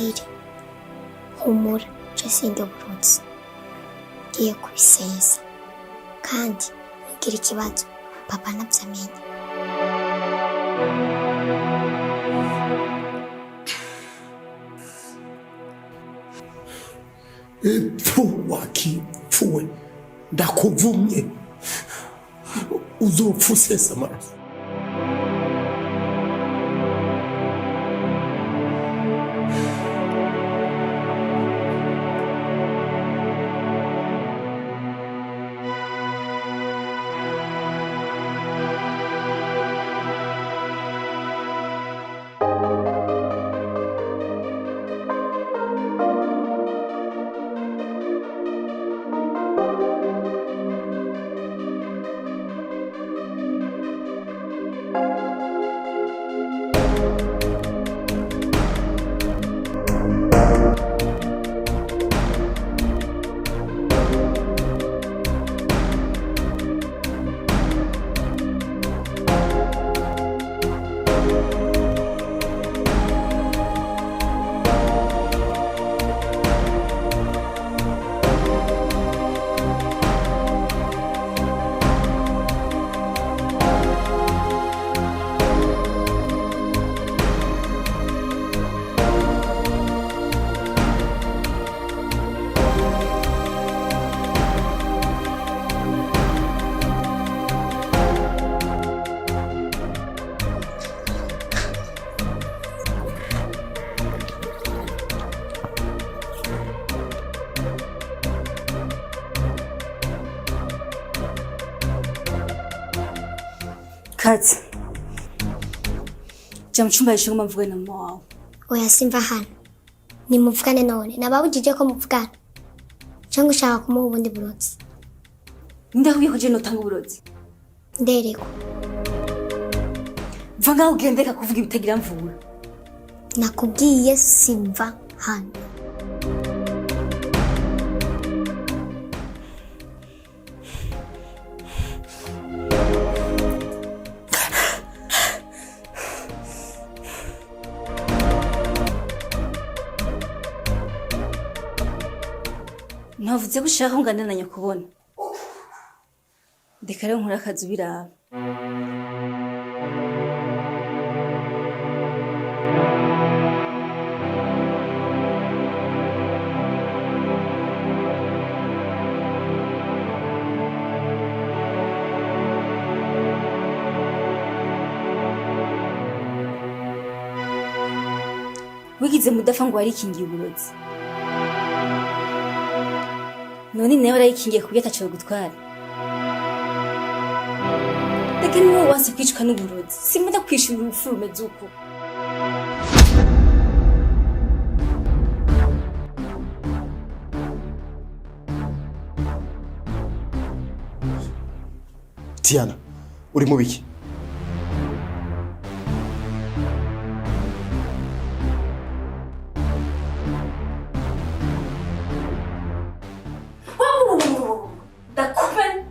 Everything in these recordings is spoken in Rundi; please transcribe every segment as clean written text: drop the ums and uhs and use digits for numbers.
Ndakubwire, humura, je sindi uburozi, ngiye kubisesa kandi ntugire ikibazo, papa ntabyo amenya. Epfu wakipfuwe, ndakuvumye, uzopfa usesa amaraso. Katsi, jya mu cyumba hejuru mvugane na mama wawe. Oya, simva hano, nimuvugane. None nababujije ko muvugana, cyangwa ushaka kumuha ubundi burozi? Ndakubwiye ko je notanga uburozi. Nderekwa. Va ngaho ugende, reka kuvuga ibitagira mvura. Nakubwiye simva hano. Ntavuze ko ushaka ko nganira na nyakubona. Reka rero nkore akazi ubiraba. Wigize mudafa ngo warikingiye uburozi, none nawe warayikingiye ku buryo ataco gutwara. Reka niwe wanse kwicwa n'uburozi, simba kwishura urupfu rumeze uko. Tiana, uri mu biki? Ndakumena,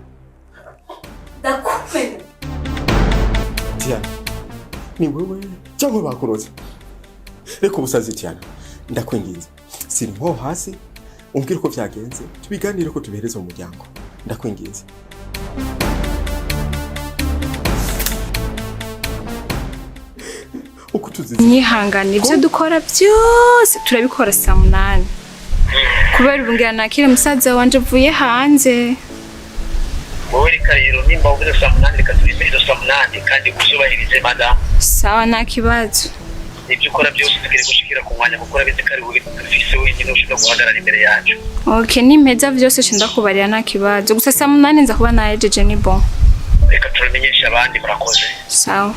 ndakumena. Tiana, ni wewe cyangwa bakuroze? Reka ubusazi Tiana, ndakwinginze, siri nko hasi umbwire uko vyagenze, tubiganire ko tubihereze mu muryango, ndakwinginze. Uko tuzizi. Mwihangane, ibyo dukora byose turabikora saa 8, kubera ubu ngira nakire musaza wanje avuye hanze. Wowe reka rero, nimba uvuze saa 8, reka tubimirize saa 8 kandi uzubahirize, madamu. Sawa, nta kibazo. Ibyo ukora byose utegereje gushikira ku mwanya, kuko urabizi ko ari wowe dufise wenyine ushobora guhagarara imbere yacu. Ok, nimpeza vyose nca ndakubarira, nta kibazo. Gusa saa 8 nza kuba nahejeje, ni bon. Reka tubimenyeshe abandi, murakoze. Sawa.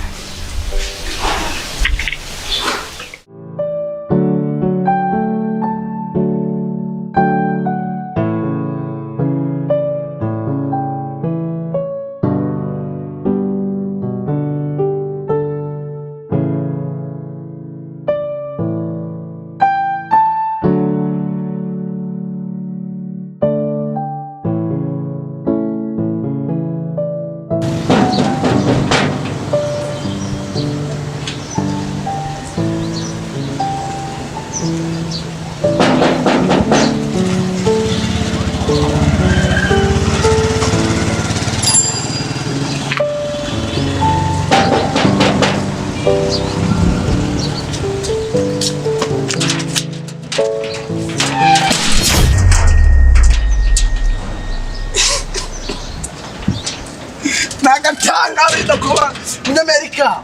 Nagatanga ndakubona Munyamerika.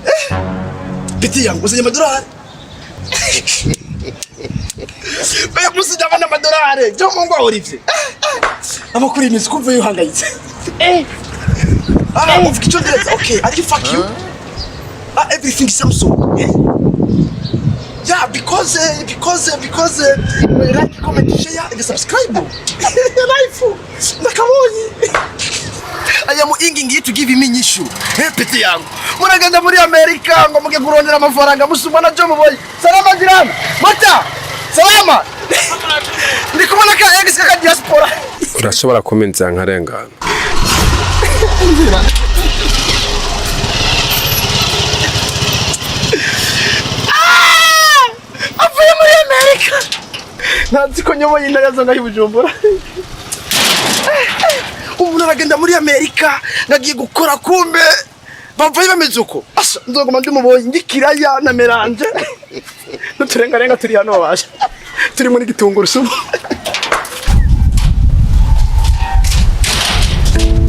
Eh? Piti yangu uzanye amadolari. Mbega musi ndabona amadolari. Byo Mungu Olivier. Amakuru y'imisi kumva yuhangayitse. Eh. Ah, uvuga icyongereza. Okay, are you fuck you? Ah, everything is Samsung. Eh? Yeah, because like, comment, share and subscribe. Life. Nakabonye. I am inging you to give me inyishu. Hey, peti yangu. Muragenda muri Amerika ngo muge kurondera amafaranga musumba na Jomo boy. Salama jirani. Mata. Salama. Ndi kubona ka ex ka diaspora. Urashobora kuminza nkarengana. Avuye muri Amerika. Ntazi ko nyoboye intara zo ngaho i Bujumbura. Umuntu aragenda muri Amerika ngagiye gukora kumbe bavaye bameze uko. Asa nzoguma ndimubonye ndikiraya na meranje. N'uturengarenga turi hano babasha. Turi muri gitungurusumu.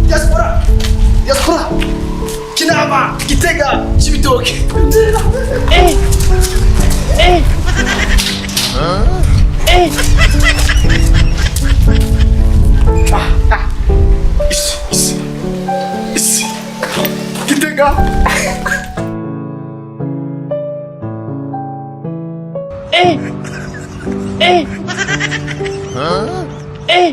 Diaspora. Diaspora. Kinama, Gitega, Cibitoke. Eh. Eh. Eh. Ah, ah. Isi, isi. Isi. Gitega. Eh. Eh. Huh? Eh.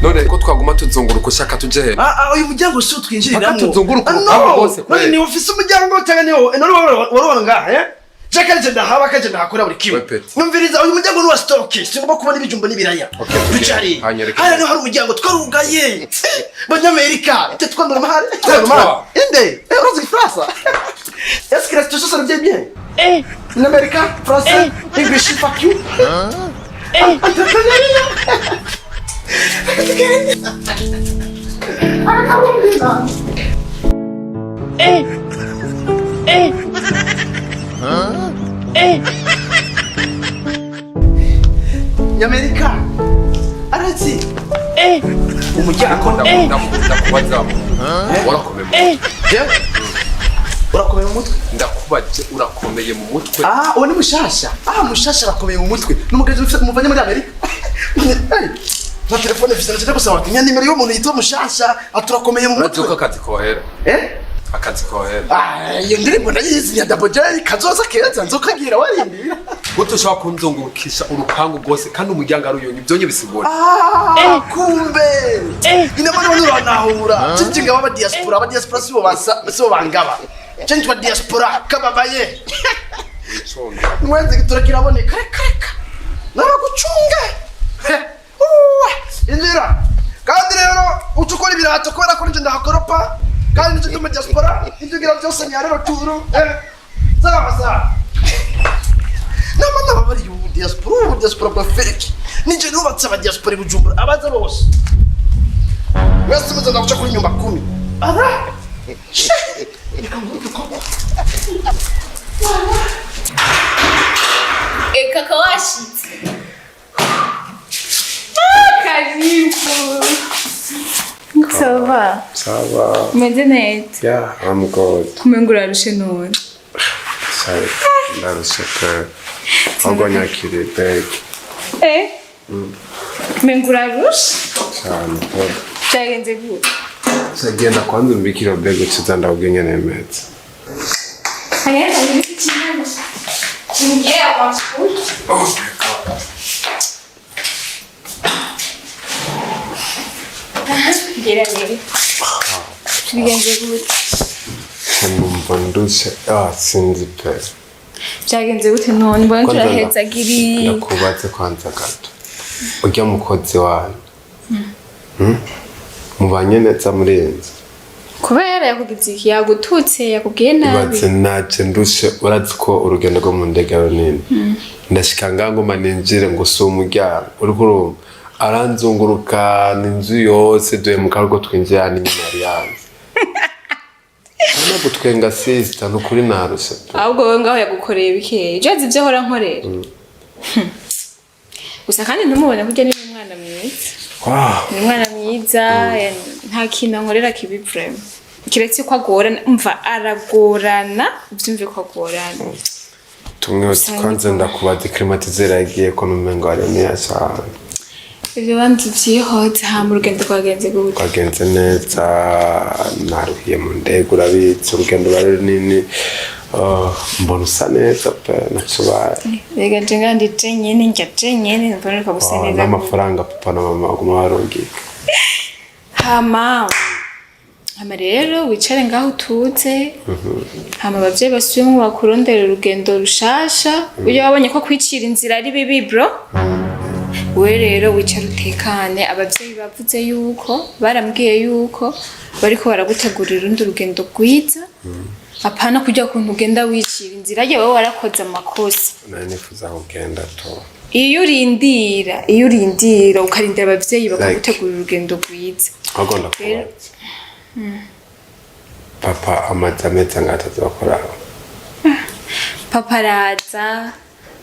None ko twaguma tuzunguruka ushaka tuje he? Ah, uyu muryango si utwinjiriramo. Paka tuzunguruka Ah, urupangu no. rwose kweli. None ni ufise umuryango cyangwa ni wowe? None warubona ngaha, eh? Jack aje ndahaba kaje ndahakora buri kimwe. We peti. Numviriza uyu muryango ni wa stock. Singomba kubona ibijumbo n'ibiraya. Okay, tugende. Bicari. Hanyereka. Hariya niho hari umuryango twarugaye. Banyamerika. Ite twandura amahari. Twandura amahari. Inde. Eh, urazi igifaransa? Est-ce que la situation ça devient bien? Eh. In America, français, English, fuck you. Eh. Entrepreneuriat. Eh. Eh. Eh. Nyamerika. Arazi. Eh. Umuryango. Ndakubaza. Warakomeye mu Eh. Jewe. Urakomeye mu mutwe. Ndakubaje urakomeye mu mutwe. Ah, uwo ni mushasha. Ah, mushasha arakomeye mu mutwe. N'umugenzi muvanye muri Amerika. Hey, na telefone mfise ndaje gusaba ati nimero y'umuntu yitwa mushasha aturakomeye mu Urazi mutwe. ko akazi kohera. Eh? Akazi kohera. Ah, iyo ndirimbo ndayizi ya Double J kazoza keza nzokagira warindira. Gute ushobora kunzungurukisha urupangu rwose kandi umuryango ari uyonye ibyonye bisigura. Ah, kumbe. Inama none uranahura. Cinci ngaba aba diaspora, aba diaspora sibo basa, sibo bangaba. Cinci ba diaspora kababaye. Mwenzi turakiraboneka reka reka. Naragucunga. Uwa, injira. Kandi rero uca ukora ibirato kubera ko ninjye ndahakoropa kandi ninjye ndi mu diaspora ibyo ngira byose ni rero turu. Sawa sawa. Nama nababariye ubu diaspora, ubu diaspora bwa fake. Ninjye nubatse aba diaspora i Bujumbura abaza bose. Mwese muze ndaguca kuri nyumba 10. Ara. Reka nguke koko. Eh, kaka washitse. Karibu. Ça va? Ça va. Umeze neza? Yeah, I'm good. Kumenga urarushe none. Sorry. Ndarushe pe. Ahubwo nyakiriye beg Eh? Kumenga urarushe? cyane pe. Byagenze gute? Genda kwanza umbikire beg ukiza ndabwira ingene bimeze. Hanyuma ikintu. Ngiye amakuru. Oh my God. Ngira rero. Bigenze gute? Numva ndushe. Ah, sinzi pe. Byagenze gute none? Mbona Kwanza turahezagiriye. Ndakubaze kwanza gato. Urya mukozi wanyu. Mubanye neza muri iyi nzu. Kubera yakugize iki? Yagututse, yakubwiye nabi? Ibaze naje ndushe, urazi ko urugendo rwo mu ndege ari runini. Ndashika ngaho ngoma ninjire ngo si umuryango, uriko urumva aranzunguruka inzu yose duhe mu karugo twinjira n'inyuma yari yanze. Urabona gutwenga sister, ni ukuri narushe pe. Ahubwo wowe ngaho yagukoreye bikeya. Ivyo azi ivyo ahora nkorera. Gusa kandi ntumubone kurya, ni umwana mwiza. Ni umwana mwiza, nta kintu ankorera kibi vraiment. Kiretse ko agorana, umva aragorana, uvyumve ko agorana. Tumwe kwanza ndakubaza, climatiseur yagiye ko numengo hariyo niyashaka? Ivyo banza uvyihoze, hama urugendo rwagenze gute? Twagenze neza, naruhiye mu ndege, urabizi urugendo ruba ari runini. Ah, mbona usa neza pe, nacubaye. Rega je nga ndi jenyene, ndya jenyene, mbona uriko gusa neza. N'amafaranga papa na mama baguma barungika. Hama rero wicare ngaho utuze, hama abavyeyi basubiyemwo bakurondera urugendo rushasha. Iyo wabonye ko kwicira inzira ari bibi, bro, we rero wicare utekane. Abavyeyi bavuze yuko, barambwiye yuko bariko baragutegurira urundi rugendo rwiza, apana kurya kuntu ugenda wicira inzira. Yewe, wowe warakoze amakosa. Nari nifuza kugenda to. Iyo urindira ukarindira abavyeyi bakagutegurira urugendo rwiza. Ahubwo ndakubaza, papa amaze amezi angahe atazakora? Papa araza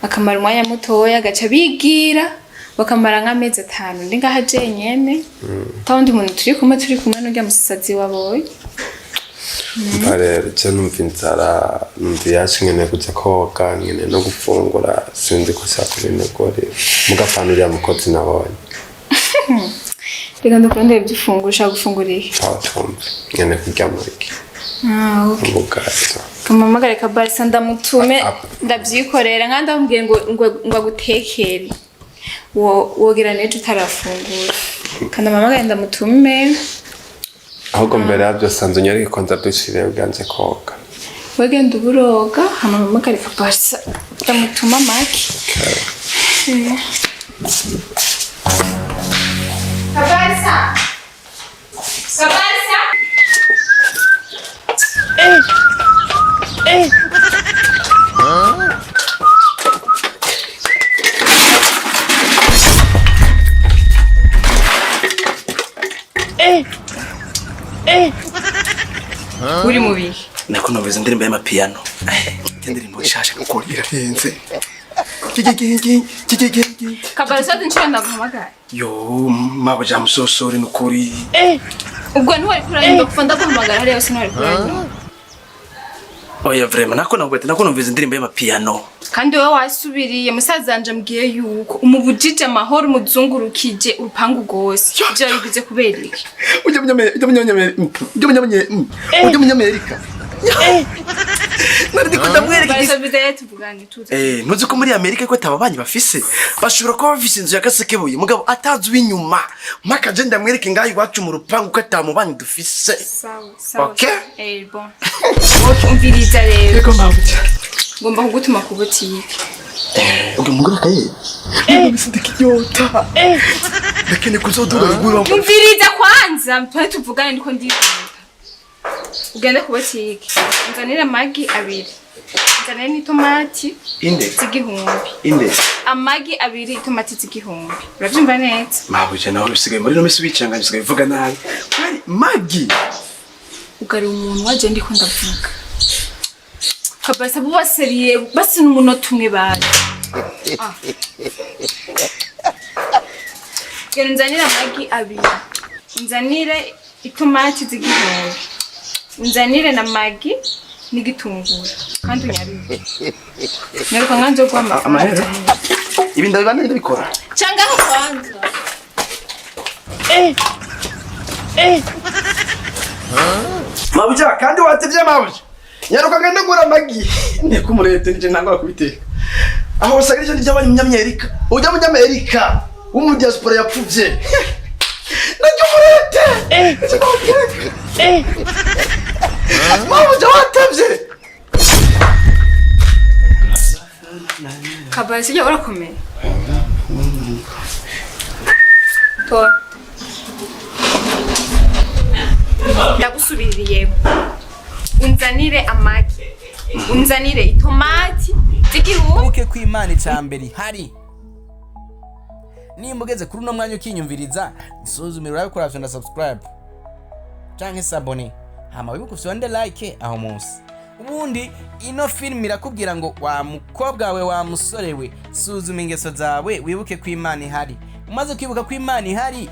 akamara umwanya mutoya agaca bigira, bakamara nk'amezi 5. Ndi ngaha jenyene, ata wundi muntu turi kumwe n'urya musazi waboye. Umva rero, je numva inzara, numva iyacu, nkeneye kuja koga, nkeneye no gufungura. Sinzi ko nshaka kubinegurira mugapana uriya mukozi nabonye. Reka ndakurondera ibyo ufungura. Ushaka gufungura iki? Aho twumve, nkeneye kurya muri Ah, okay. ubugati. Kamuhamagare Kabarisa ndamutume. Ah, ah. Ndavyikorera nka ndamubwiye ngo agutekere. Wogera n'ejo utarafungura. Kandi amuhamagare ndamutume. Ahubwo mbere yabyo sanze unyarike kwanza dushire ubwanje koga. Wegenda uburoga, hama mpamagare Kabarisa ndamutuma make. Kabarisa, Kabarisa! Uri mu bihe? Nako numvise indirimbo y'amapiyano. Indirimbo nshasha nuko irarenze. Kabarisa, inshuro ndaguhamagara. Yo mabuja, I'm so sorry nukuri. Ubwo ntiwari kuranyumva kuva ndaguhamagara hariya hose, ntiwari kuranyumva. Oya, vraiment nako nabwo nako numvise indirimbo y'amapiyano. Kandi wowe wasubiriye, musaza wanje ambwiye yuko umubujije amahoro, umuzungurukije urupangu rwose. Ivyo wabigize kubera iki? Ujya ujya ujya munyamerika nari ndiko ndamwereka. Barisa, bizaye tuvugane tuze. Ntuzi ko muri Amerika ko atababanyi bafise, bashobora kuba bafise inzu ya gasekebuye mugabo atazi uw'inyuma. Mpaka je ndamwereke ngaho iwacu mu rupangu ko atamubanyi dufise. Sawa sawa. Okay. Bon, okay, umviriza rero. Yego mabuja. Ngomba kugutuma ku butike. Ubwo mugura kaye. Ndikiyota. Ndakeneye kuzoduga ruguru. Umviriza kwanza twari tuvugane, ndiko ndihuta. Ugende ku butike unzanire amagi abiri, unzanire n'itomati Inde? z'igihumbi. Inde? Amagi abiri, itomati z'igihumbi, uravyumva neza? Mabuja, nawe usigaye muri no misi wicanganye, usigaye uvuga nabi. Kweli magi. Ugarura umuntu waje, ndiko ndavuga. Kabasa, bubaseriye basi n'umunota umwe bari. Ah. Genda unzanire amagi abiri, unzanire itomati z'igihumbi, unzanire na magi n'igitunguru, kandi unyarure. Nyaruka nkanze guha amafaranga. Amahera? Ibi ndabibana ndabikora. Canga aho kwanza. Mabuja, kandi watevye mabuja. Nyaruka ngende ngura amagi. Ndeko umurete nije ntangura kubiteka. Aho usanga icyo ry'abanye munyamerika. Ujya munyamerika w'umu diaspora yapfuvye. Naryo umurete. Mabuja, watevye. Kabasi, ujya urakomeye. Tora. Ndagusubiriyemo, unzanire amagi, unzanire itomati z'igihumbi. Wibuke ko Imana icambere ihari. Nimba ugeze kuri uno mwanya ukinyumviriza, isuzumire urabe kuri na subscribe canke s'abonner, hama wibuke ufyonde like aho munsi. Ubundi ino filime irakubwira ngo: wa mukobwa we, wa musore we, suzuma ingeso zawe, wibuke ko Imana ihari. Umaze kwibuka ko Imana ihari,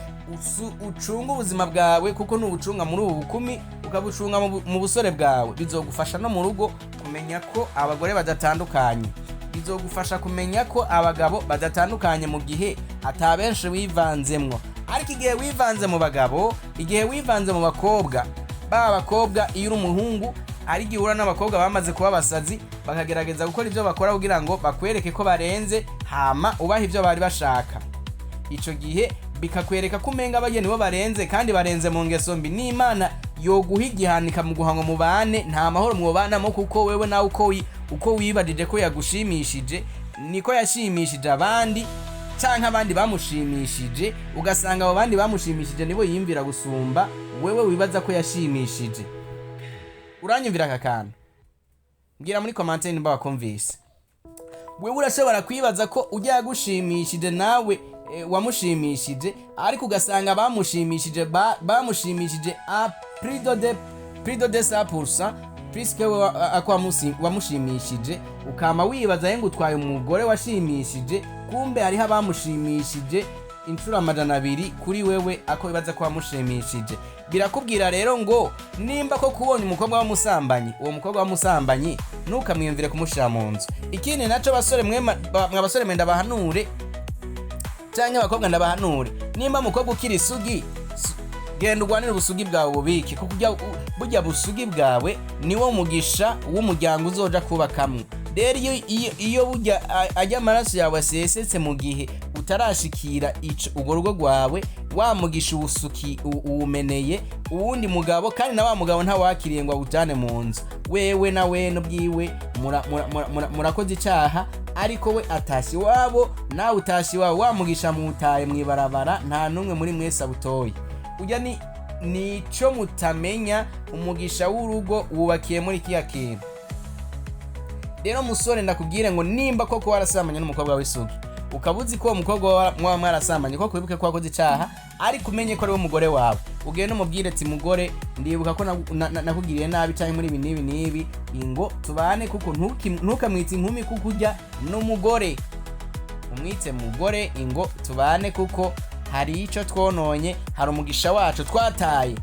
ucunge ubuzima bwawe, kuko nubucunga muri ubu bukumi, ukabucunga mu busore bwawe, bizogufasha no mu rugo kumenya ko abagore badatandukanye, bizogufasha kumenya ko abagabo badatandukanye mu gihe ata benshi wivanzemwo. Ariko igihe wivanze mu bagabo, igihe wivanze mu bakobwa, ba bakobwa, iyo uri umuhungu, ari igihe uhura n'abakobwa bamaze kuba abasazi, bakagerageza gukora ibyo bakora kugira ngo bakwereke ko barenze, hama ubaha ibyo bari bashaka. Ico gihe bikakwereka ko umenga abageni bo barenze, kandi barenze mu ngeso mbi. N'Imana yoguha igihano ikamuguha ngo mubane, nta mahoro mwobanamo, kuko wewe nawe uko wibajije ko yagushimishije niko yashimishije abandi, canke abandi bamushimishije, ugasanga abo bandi bamushimishije nibo yiyumvira gusumba wewe wibaza ko yashimishije. Uranyumvira aka kantu? Mbwira muri commentaire nimba wakumvise. Wewe urashobora kwibaza ko ujya yagushimishije nawe wamushimishije, ariko ugasanga bamushimishije bamushimishije a plus de 200% puisque we ako wamushimishije, ukama wibaza ngo utwaye umugore washimishije, kumbe hariho abamushimishije inshuro 200 kuri wewe ako wibaza ko wamushimishije. Birakubwira rero ngo nimba ko kubonye umukobwa w'umusambanyi, uwo mukobwa w'umusambanyi ntukamwiyumvire kumushira mu nzu. Ikindi naco, basore mwe, mwa basore mwe ndabahanure, canke abakobwa ndabahanure, nimba mukobwa ukiri isugi, genda urwanire ubusugi bwawe bubike, kuko burya busugi bwawe niwo mugisha w'umuryango uzoja kubakamwo. Rero iyo burya ajya amaraso yawe asesetse mu gihe utarashikira ico urwo rugo rwawe, wa mugisha uwusuki uwumeneye uwundi mugabo, kandi na wa mugabo ntawakiriye ngo awujane mu nzu. Wewe na we n'ubwiwe murakoze icaha, ariko we atashye iwabo, nawe utashye iwawe, wa mugisha muwutaye mw'ibarabara, nta n'umwe muri mwese abutoye. Ujya ni nico mutamenya, umugisha w'urugo wubakiye muri kiya kintu. Rero musore, ndakubwire ngo nimba koko warasambanye n'umukobwa w'isugi, ukaba uzi ko uwo mukobwa mwaba mwarasambanye, ko wibuke ko wakoze icaha, ariko umenye ko ari we mugore wawe, ugende umubwire ati: "Mugore, ndibuka ko nakugiriye nabi canke muri ibi n'ibi n'ibi, ingo tubane." Kuko ntukamwite inkumi, kuko ujya n'umugore, umwite mugore, ingo tubane, kuko hari ico twononye, hari umugisha wacu twataye.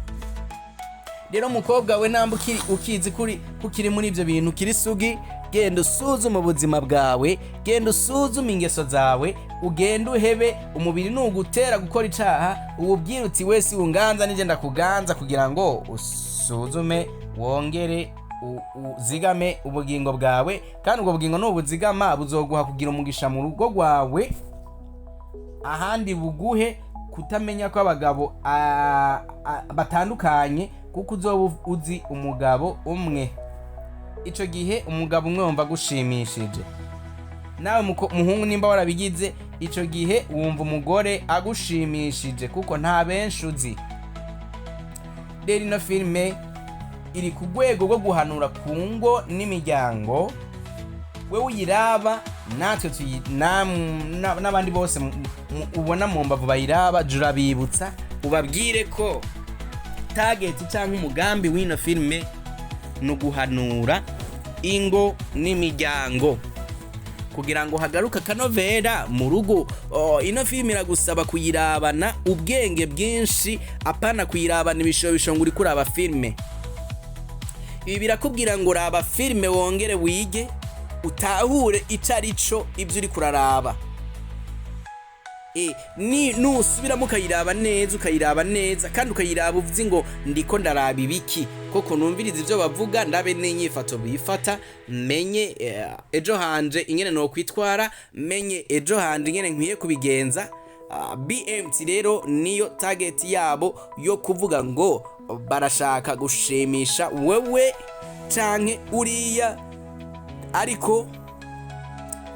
Rero umukobwa we, namba ukizi kuri kukiri muri ibyo bintu, ukiri isugi, genda usuzume ubuzima bwawe, genda usuzume ingeso zawe, ugende uhebe umubiri nugutera gukora icaha, uwubwire uti: "Wese wunganza nije ndakuganza," kugira ngo usuzume, wongere uzigame ubugingo bwawe. Kandi ubwo bugingo nubuzigama buzoguha kugira umugisha mu rugo rwawe, ahandi buguhe kutamenya ko abagabo batandukanye, kuko uzoba uzi umugabo umwe. Ico gihe umugabo umwe wumva agushimishije. Nawe muhungu, nimba warabigize, ico gihe wumva umugore agushimishije, kuko nta benshi uzi. Rero ino filime iri ku rwego rwo guhanura ku ngo n'imiryango. Wewe uyiraba, natwe n'abandi bose ubona mu mbavu bayiraba, jya urabibutsa, ubabwire ko target cyangwa umugambi w'ino filime ni uguhanura ingo n'imiryango kugira ngo hagaruke akanovera mu rugo. Oh, ino filime iragusaba kuyirabana ubwenge bwinshi, apana kuyirabana ibishobisho ngo uri kuraba filime. Ibi birakubwira ngo raba filime wongere wige, utahure ico ari cyo ibyo uri kuraraba. Ni nusubiramo ukayiraba neza, ukayiraba neza kandi ukayiraba uvuze ngo: "Ndiko ndaraba ibiki koko? Numviriza ibyo bavuga, ndabe n'inyifato bifata, menye ejo hanje ingene nokwitwara, menye ejo hanje ingene nkwiye kubigenza." Ah, BMT rero niyo target yabo yo kuvuga ngo barashaka gushimisha wewe canke uriya, ariko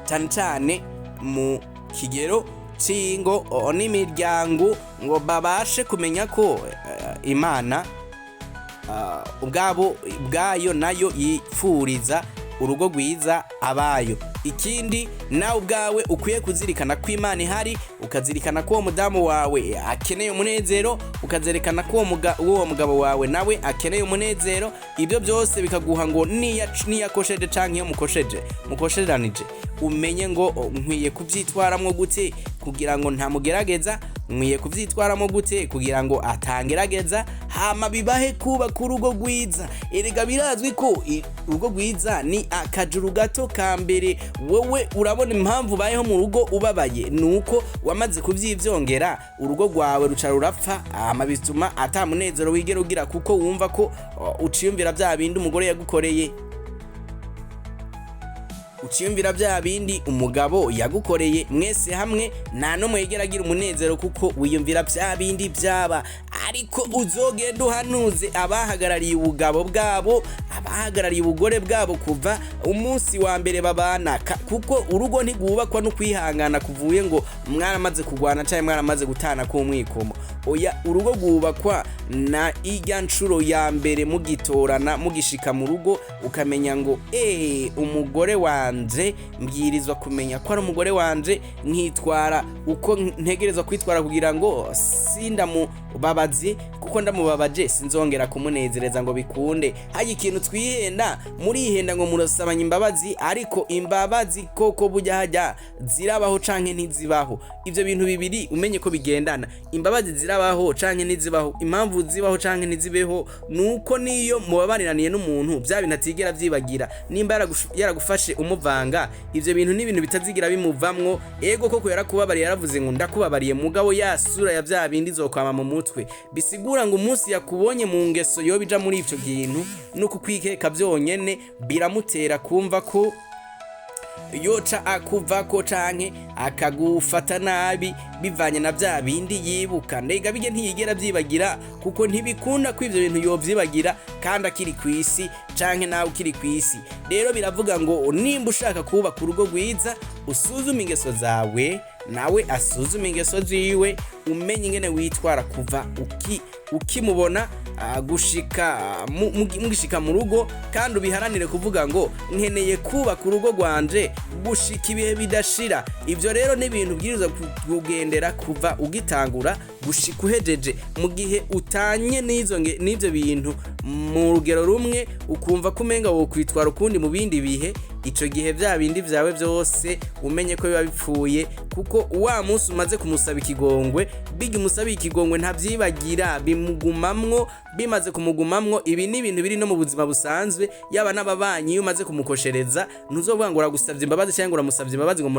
cyane cyane mu kigero c'ingo n'imiryango, ngo babashe kumenya ko Imana Ubwabo ubwayo nayo yipfuriza urugo rwiza abayo. Ikindi, nawe ubwawe ukwiye kuzirikana ko Imana ihari, ukazirikana ko uwo mudamu wawe akeneye umunezero, ukazirikana ko uwo mugabo wawe nawe akeneye umunezero. Ibyo byose bikaguha ngo niyakosheje canke iyo mukosheje, mukosheranije, umenye ngo nkwiye kubyitwaramwo gute kugira ngo ntamugerageza, nkwiye kubyitwaramo gute kugira ngo atangerageza, hama bibahe kubaka urugo rwiza. Erega birazwi ko urugo rwiza ni akajuru gato ka mbere. Wowe urabona impamvu ubayeho mu rugo ubabaye, ni uko wamaze kubyibyongera, urugo rwawe ruca rurapfa, hama bituma ata munezero wigera ugira, kuko wumva ko uciyumvira bya bindi umugore yagukoreye, uciyumvira bya bindi umugabo yagukoreye. Mwese hamwe nta n'umwe yigera agira umunezero, kuko wiyumvira bya bindi byaba. Ariko uzogenda uhanuze abahagarariye ubugabo bwabo, abahagarariye ubugore bwabo kuva umunsi wa mbere babana, kuko urugo ntigwubakwa no kwihangana kuvuye ngo mwaramaze kurwana cyangwa mwaramaze gutana k'umwikomo. Oya, urugo rwubakwa na ijya nshuro ya mbere mugitorana, mugishika mu rugo, ukamenya ngo umugore wanje mbwirizwa kumenya ko ari umugore wanje, nkitwara uko ntegerezwa kwitwara kugira ngo sindamubabaze, kuko ndamubabaje sinzongera kumunezereza ngo bikunde. Hari ikintu twihenda, murihenda ngo murasabanya imbabazi, ariko imbabazi koko burya hajya zirabaho canke ntizibaho? Ivyo bintu bibiri umenye ko bigendana. Imbabazi zirabaho canke ntizibaho? Impamvu zibaho canke ntizibeho nuko niyo mubabariraniye n'umuntu, bya bintu atigera vyibagira. Nimba yaragufashe umuvanga, ivyo bintu ni ibintu bitazigira bimuvamwo. Ego koko yarakubabariye, yaravuze ngo ndakubabariye, mugabo ya sura ya vya bindi izokwama mu mutwe. Bisigura ngo umunsi yakubonye mu ngeso yoba ija muri ico kintu, no kukwikeka vyonyene biramutera kumva ko yoca akuvako canke akagufata nabi, bivanye na bya bindi yibuka. Ndega bijye ntiyigera byibagira, kuko ntibikunda ko ivyo bintu yovyibagira kandi akiri ku isi canke nawe ukiri ku isi. Rero biravuga ngo nimba ushaka kubaka urugo rwiza, usuzume ingeso zawe, nawe asuzume ingeso ziwe, umenye ingene witwara kuva ukimubona gushika mugishika mu rugo, kandi ubiharanire kuvuga ngo nkeneye kubaka urugo rwanje gushika ibihe bidashira. Ivyo rero ni ibintu ubwirizwa kugendera kuva ugitangura gushika uhejeje. Mu gihe utanye n'ivyo bintu mu rugero rumwe, ukumva ko umenga wokwitwara ukundi mu bindi bihe, ico gihe vya bindi vyawe vyose umenye ko biba bipfuye, kuko wa munsi umaze kumusaba ikigongwe, bijya umusaba ikigongwe ntavyibagira, bimugumamwo. Bimaze kumugumamwo, ibi ni ibintu biri no mu buzima busanzwe, yaba n'ababanyi, iyo umaze kumukoshereza ntuzovuga ngo uragusavye imbabazi cyangwa uramusavye imbabazi ngo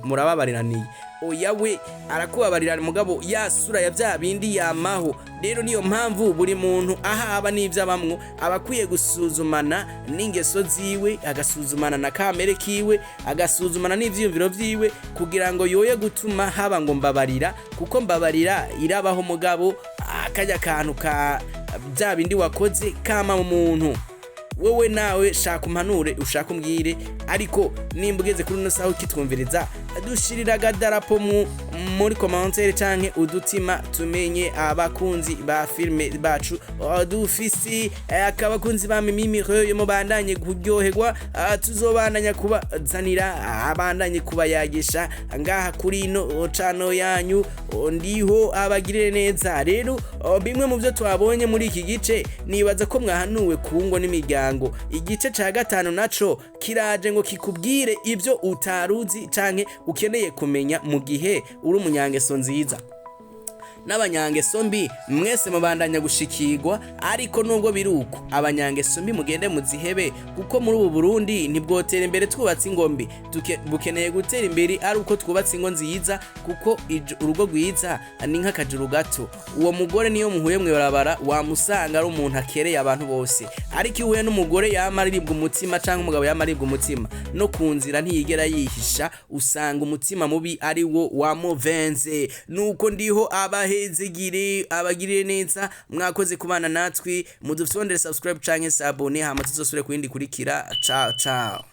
murababariraniye. Oya, we arakubabarira, mugabo ya sura ya vya bindi yamaho. Rero niyo mpamvu buri muntu aho aba n'ivyo abamwo aba akwiye gusuzumana n'ingeso ziwe, agasuzumana na kamere kiwe, agasuzumana n'ivyiyumviro vyiwe, kugira ngo yoye gutuma haba ngo mbabarira, kuko mbabarira irabaho, mugabo akarya kantu ka bya bindi wakoze kama mu muntu. Wowe nawe shaka umpanure, ushaka umbwire, ariko nimba ugeze kuri uno saha ukitwumviriza, dushirira agadarapo muri commentaire canke udutima, tumenye abakunzi ba filme bacu. Dufisi akabakunzi ba Mimi yo mubandanye kuryoherwa. Tuzobandanya kubazanira, abandanye kubayagisha ngaha kuri ino channel yanyu. Ndiho abagirire neza. Rero bimwe mu byo twabonye muri iki gice, nibaza ko mwahanuwe ku ngo n'imiryango. Igice ca gatanu naco kiraje ngo kikubwire ibyo utaruzi canke ukeneye kumenya mu gihe uri umunyangeso nziza n'abanyangeso mbi. Mwese mubandanya gushikirwa, ariko nubwo biri uko, abanyangeso mbi mugende muzihebe, kuko muri ubu Burundi ntibwotera imbere twubatse ingo mbi. Bukeneye gutera imbere ari uko twubatse ingo nziza, kuko urugo rwiza ni nk'akajuru gato. Uwo mugore niyo muhuye mwibarabara wamusanga ari umuntu akereye abantu bose, ariko iyo uhuye n'umugore yama aribwa umutima canke umugabo yama aribwa umutima, no ku nzira ntiyigera yihisha, usanga umutima mubi ari wo wamuvenze. Nuko ndiho abahezegire, abagirire neza. Mwakoze kubana natwe, mudufyondere subscribe canke s'abonner, hama tuzosubire kuyindi kurikira. Ciao ciao.